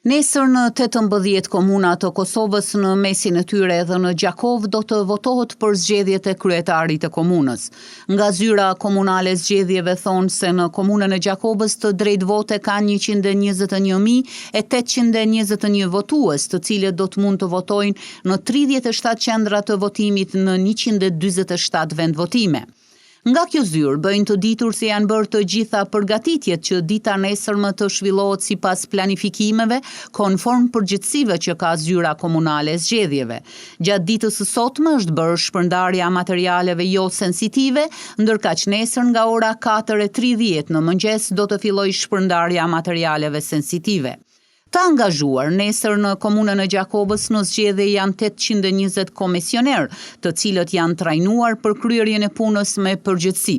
Nesër në 18 komuna të Kosovës në mesin e tyre edhe në Gjakovë do të votohet për zgjedhjet e kryetarit të komunës. Nga zyra komunale e zgjedhjeve thonë se në komunën e Gjakovës të drejtë vote kanë 121.821 votues, të cilët do të mund të votojnë në 37 qendra të votimit në 147 vendvotime. Nga kjo zyrë bëjnë të ditur se janë bërë të gjitha përgatitjet që dita nesërme të zhvillohet sipas planifikimeve, konform përgjegjësive që ka zyra komunale e zgjedhjeve. Gjatë ditës së sotme është bërë shpërndarja e materialeve jo sensitive, ndërkaq nesër nga ora 4:30 në mëngjes do të fillojë shpërndarja e materialeve sensitive. Të angazhuar nesër në komunën e Gjakovës në zgjedhje janë 820 komisionerë, të cilët janë trajnuar për kryerjen e punës me përgjegjësi.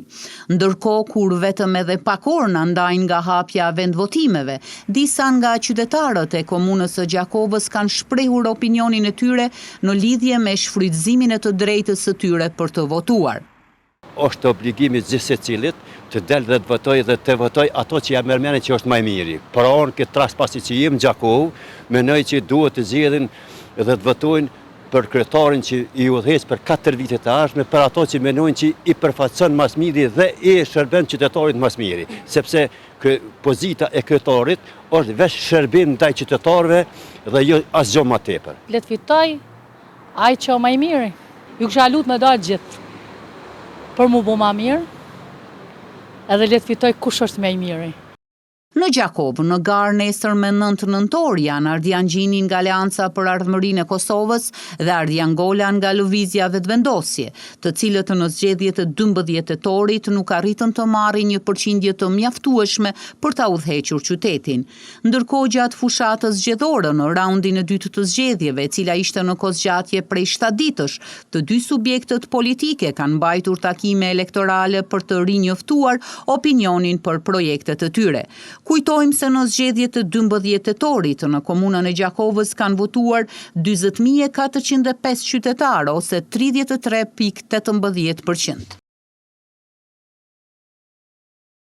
Ndërkohë, kur vetëm edhe pak orë na ndajnë nga hapja e vendvotimeve, disa nga qytetarët e komunës së Gjakovës kanë shprehur opinionin e tyre në lidhje me shfrytëzimin e të drejtës së tyre për të votuar. Është obligimi gjithsecilit të del dhe të votojë dhe të votojë ato që ja merr mendja që është ma i miri. Pra në këtë rast pasi që jem në Gjakovë, mendoj që duhet të zgjedhin dhe të votojnë për kryetarin që i udhëheq për 4 vitet e ardhshme, për ato që mendojnë që i përfaqëson ma s'miri dhe i shërben qytetarit ma s'miri, sepse pozita e kryetarit është veç shërbim ndaj qytetarëve dhe jo asgjë ma tepër. Le të fitojë Ai që o ma i miri. Ju kisha lut me dalë gjithë. Për mu bo ma mirë. Edhe le të fitojë kush është ma i miri. Në Gjakovë, në garë nesër me 9 nëntor janë Ardian Gjini nga Aleanca për Ardhmërinë e Kosovës dhe Ardian Gola nga Lëvizja Vetëvendosje, të cilët në zgjedhjet e 12 tetorit nuk arritën të marrin një përqindje të mjaftueshme për ta udhëhequr qytetin. Ndërkohë gjatë fushatës zgjedhore në raundin e dytë të zgjedhjeve, e cila ishte në kohëzgjatje prej 7 ditësh, të dy subjektet politike kanë mbajtur takime elektorale për të rinjoftuar opinionin për projektet e tyre. Kujtojmë se në zgjedhjet e 12 tetorit në komunën e Gjakovës kanë votuar 40.405 qytetarë ose 33.18%.